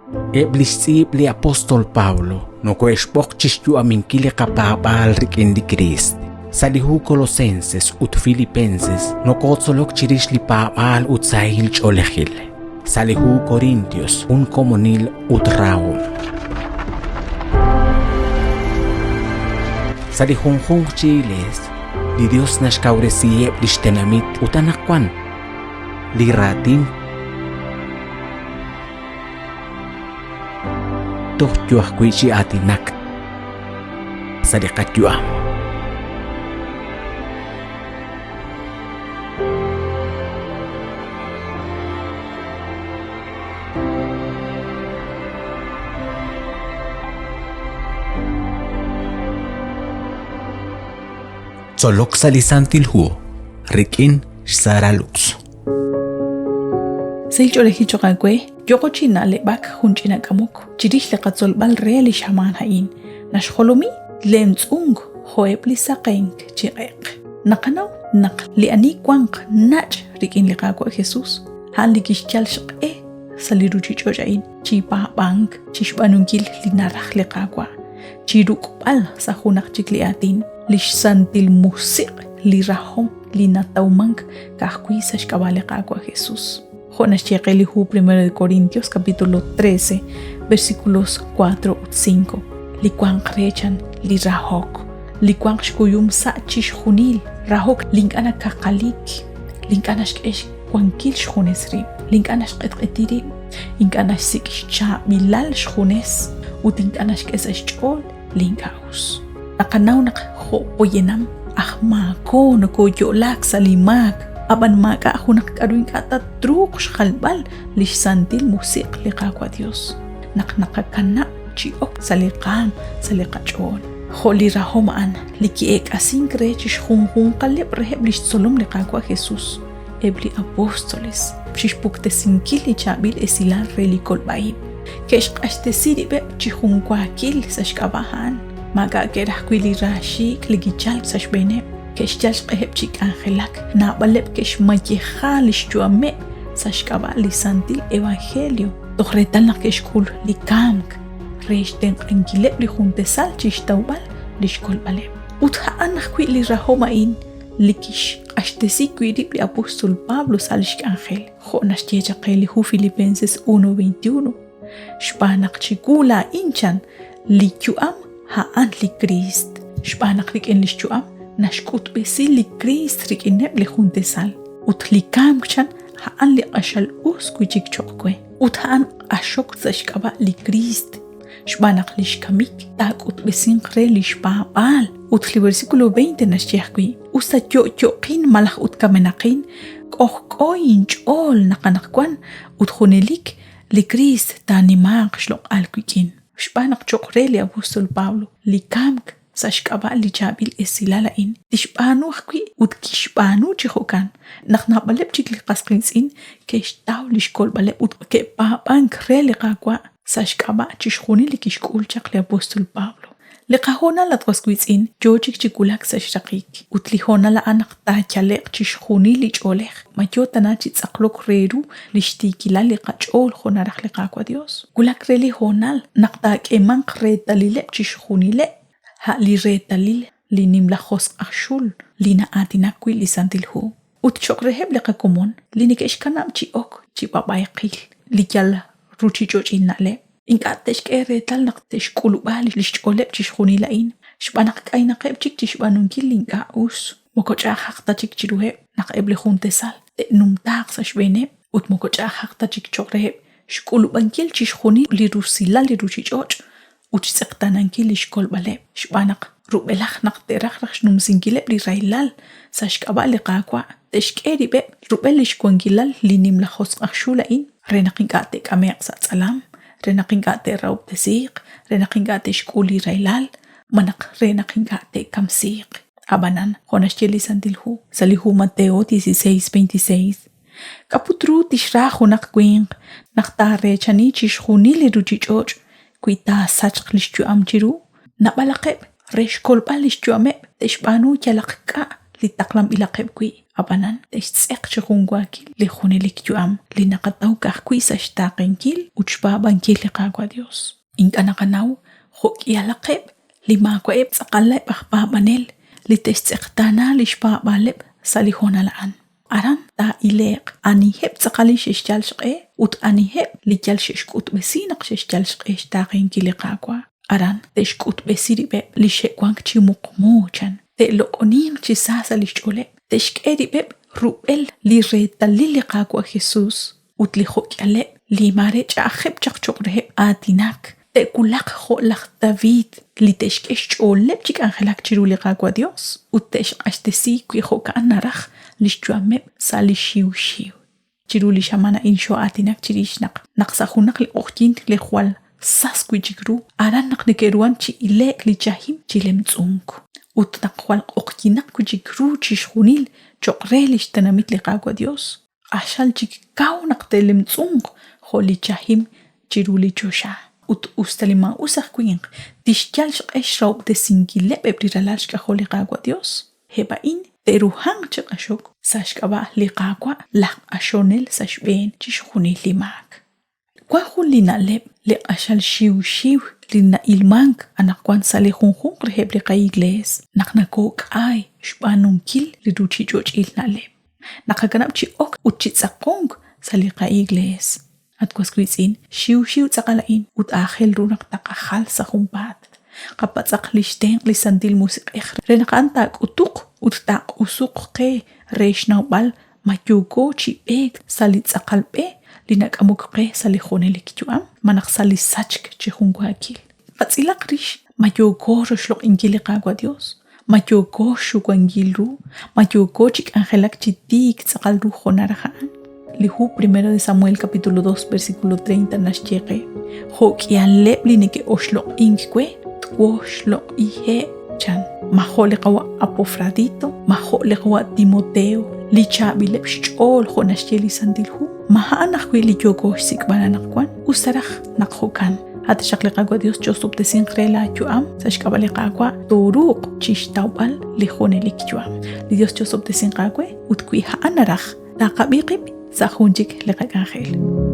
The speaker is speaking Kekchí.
Eb' li xtz'iib' li apóstol Pablo nokohe'xb'oq chi xyu'aminkil li qapaab'aal rik'in li Kriist. Sa' li hu Colosenses ut Filipenses nokotzolok chirix li paab'aal ut sahil ch'oolejil. Sa' li hu Corintios, jun komonil ut rahom. Sa' li junjunq chi iglees, li Dios naxkawresiheb' lix tenamit ut anaqwan li raatin toj yo ajwi' chi aatinak sa' li qayu'am. Tzolok sa' li Santil Hu rik'in xSara Lux. Sahil ch'oolejil cho'q aawe, yooqo chi na'leb'ak jun ch'ina k'amok chirix li qatzolb'al re li xamaan a'in. Naxjolomi lemtz'unk jo'eb' li saqenk chi q'eq. Naqanaw naq li ani wanq nach' rik'in li Qaawa' Jesus, a'an li kixyal xq'e sa' li ruuchich'och' a'in chi paab'ank, chi xb'aanunkil li naraj li Qaawa', chi ruk'b'al sa' junaq chik li aatin li xsantil musiq' li rajom li natawmank ka'ajwi' sa' xk'ab'a' li Qaawa' Jesus. Jo' naxye qe li hu 1 de Corintios capítulo 13 versículos 4 ut 5, li wanq re chan li rahok, li wanq xkuyum sa' chixjunil, rahok li ink'a' nakaqalik, li ink'a' naxk'e xwankil xjunes rib', li ink'a' naxq'etq'eti rib', ink'a' naxsik' xchaab'ilal xjunes ut ink'a' naxk'e sa' xch'ool li ink'a' us. Naqanaw naq jo' poyanam aj maako nokooyo'laak sa' li maak, ab'an maak'a' junaq k'aru ink'a' ta truuq xjalb'al li xsantil musiq' li Qaawa' Yos naq naqakanab' chi ok sa' li qaanm sa' li qach'ool. Jo' li rahom a'an li ki'eek'asink re chi xjunjunqaleb' reheb' li xtzolom li Qaawa' Jesus, eb' li apóstoles, chixpuktesinkil li chaab'il esilal re li kolb'a-ib'. Ke'xq'axtesi rib'eb' chi junwaakil sa' xk'ab'a' a'an. Maak'a' ke'raj wi' li raaxiik' li kichalk sa' xb'eeneb'. Ke'xyal xq'eheb' chi k'anjelak, naab'aleb' ke'xmayeja li xyu'ameb' sa' xk'ab'a' li santil evangelio, toj reetal naq ke'xk'ul li kamk re xtenq'ankileb' li juntesal chixtawb'al lix kolb'aleb'. Ut a'an ajwi' li rahom a'in li kixq'axtesi wi' rib' li apóstol Pablo sa' lix k'anjel, jo' naxye chaq qe li hu Filipenses 1:21, Xb'aan naq chiwu laa'in chan, li yu'am a'an li Kriist. Xb'aan naq rik'in lix yu'am naxk'utb'esi li Kriist rik'ineb' li juntesal, ut li kamk chan a'an li q'axal us wi' chik cho'q we. Ut a'an q'axok sa' xk'ab'a' li Kriist, xb'aan naq li xkamik taak'utb'esinq re li xpaab'aal. Ut li versículo 20 naxye ajwi', Us ta yo'yo'qin malaj ut kamenaqin, k'ojk'o inch'ool naq anaqwan ut junelik li Kriist taanimaaq xloq'al wik'in. Xb'aan naq cho'q re li apóstol Pablo, li kamk sa' xk'ab'a' li chaab'il esilal a'in tixb'aanu ajwi' ut kixb'aanu chi jo'kan naq naab'aleb' chik li qas qiitz'in ke'xtaw li xkolb'aleb' ut ke'paab'ank re li Qaawa' sa' xk'ab'a' chixjunil li kixk'ul chaq li apóstol Pablo. Li qahoonal, at was wiitz'in, yoo chik chi wulak sa' xraqik, ut li hoonal a'an naq taayale'q chixjunil li ch'oolej, ma yoo tana chi tz'aqlok re ru lix tiikilal li qach'ool jo' naraj li Qaawa' Dios. Wulak re li hoonal naq taak'eemanq reetalileb' chixjunileb', a' li reetalil li nimla josq' aj xul li na'aatinak wi' li Santil Hu. Ut choq' reheb' li qakomon li neke'xkanab' chi ok chi b'ab'ayqil li yal ruchich'och'il na'leb', ink'a' te'xk'e reetal naq te'xk'ulub'a li xch'ooleb' chixjunil a'in, xb'aan naq k'aynaqeb' chik chi xb'aanunkil li ink'a' us. Moko ch'a'ajaq ta chik chiruheb' naq eb' li juntesal te'numtaaq sa' xb'eeneb' ut moko ch'a'ajaq ta chik cho'q reheb' xk'ulub'ankil chixjunil li rusilal li ruuchich'och' ut xtz'eqtaanankil li xkolb'aleb', xb'aan naq rub'elaj naq te'raj raj xnumsinkileb' li rahilal sa' xk'ab'a' li Qaawa', te'xk'e rib'eb' rub'el li xwankilal li nimla josq' aj xul a'in re naq ink'a' te'k'ame'q sa' tz'alam, re naq ink'a' te'rahob'tesiiq, re naq ink'a' te'xk'ul li rahilal, malaj re naq ink'a' te'kamsiiq. Ab'anan, jo' naxye li Santil Hu sa' li hu Mateo 16:26, K'a' put ru tixra junaq winq naq taareechani chixjunil li ruuchich'och' wi taasachq li xyu'am chiru? Naab'alaqeb' re xkolb'al li xyu'ameb' te'xb'aanu yalaq k'a' li taqlanb'ilaqeb' wi', ab'anan te'xtz'eq chi junwaakil li junelik yu'am li naqataw ka'ajwi' sa' xtaaqenkil ut xpaab'ankil li Qaawa' Dios. Ink'a' naqanaw jo' k'ihalaqeb' li maawa'eb' tz'aqaleb' aj paab'anel li te'xtz'eqtaana li xpaab'aaleb' sa' li hoonal a'an. Aran taa'ile'q aniheb' tz'aqal li xe'xyal xq'e ut aniheb' li yal xe'xk'utb'esi naq xe'xyal xq'e xtaaqenkil li Qaawa'. Aran te'xk'utb'esi rib'eb' li xe'wank chi muqmu, chan. Te'loq'oninq chi sa sa' li xch'ooleb', te'xk'e rib'eb' rub'el li reetalil li Qaawa' Jesus ut li jo'k'ihaleb' li maare ch'a'ajeb' chaq cho'q reheb' aatinak, te'wulaq jo' laj David li te'xk'e xch'ooleb' chi k'anjelak chiru li Qaawa' Yos ut te'xq'axtesi wi jo'ka'an naraj li xyu'ameb' sa' li xiwxiw. Chiru li xamaan a'in xoo'aatinak chirix naq naq sa' junaq li q'oqyink li jwal sas wi' chik ru, aran naq neke'ruhank chi ile'k li chahim chi lemtz'unk. Ut naq jwal q'oqyinaq wi' chik ru chixjunil cho'q re li xtenamit li Qaawa' Yos, q'axal chik kaw naq te'lemtz'unq jo' li chahim chiru li choxa. Ut us ta li maa'us aj winq tixyal xq'e xrahob'tesinkileb' eb' li ralal xk'ajol li Qaawa' Yos, Eb' a'in te'ruhanq chi q'axok sa' xk'ab'a' li Qaawa' laj q'axonel sa' xb'een chixjunil li maak. Wank jun li na'leb' li q'axal xiwxiw li na'ilmank anaqwan sa' li junjunq reheb' li qaiglees naq nokook'ay xb'aanunkil li ruuchich'och'il na'leb'. Naqakanab' chi ok ut chi tz'aqonk sa' li qaiglees. At was wiitz'in, xiwxiw tz'aqal a'in ut aajel ru naq taqajal sa' junpaat. Qapatz'aq lix tenq' li Santil Musiq'ej re naq a'an taak'utuq ut taaq'usuq qe re xnawb'al ma yooko chi b'eek sa' li tz'aqal b'e li nak'amok qe sa' li junelik yu'am malaj sa' li sachk chi junwaakil. Qatz'ilaq rix ma yooko roxloq'inkil li Qaawa' Dios, ma yooko xxuwankil ru, ma yooko chi k'anjelak chi tiik tz'aqal ru jo' naraj a'an. Li hu Primero de Samuel capítulo 2 versículo 30 naxye qe, Jo' k'ihaleb' li neke'oxloq'ink we, twoxloq'iheb', chan. Ma jo' li qawa' Apofradito, ma jo' li qawa' Timoteo, li chaab'ileb' xch'ool jo' naxye li Santil Hu, ma a'an ajwi' li yooko xsik'b'al anaqwan, us ta raj naq jo'kan. A' taxaq li Qaawa' Dios chi'osob'tesinq re laa yu'am sa' xk'ab'a' li Qaawa' tooruuq chixtawb'al li junelik yu'am. Li Dios chi'osob'tesinq aawe ut wi a'an naraj, taqab'i qib' sa' jun chik li qak'anjel.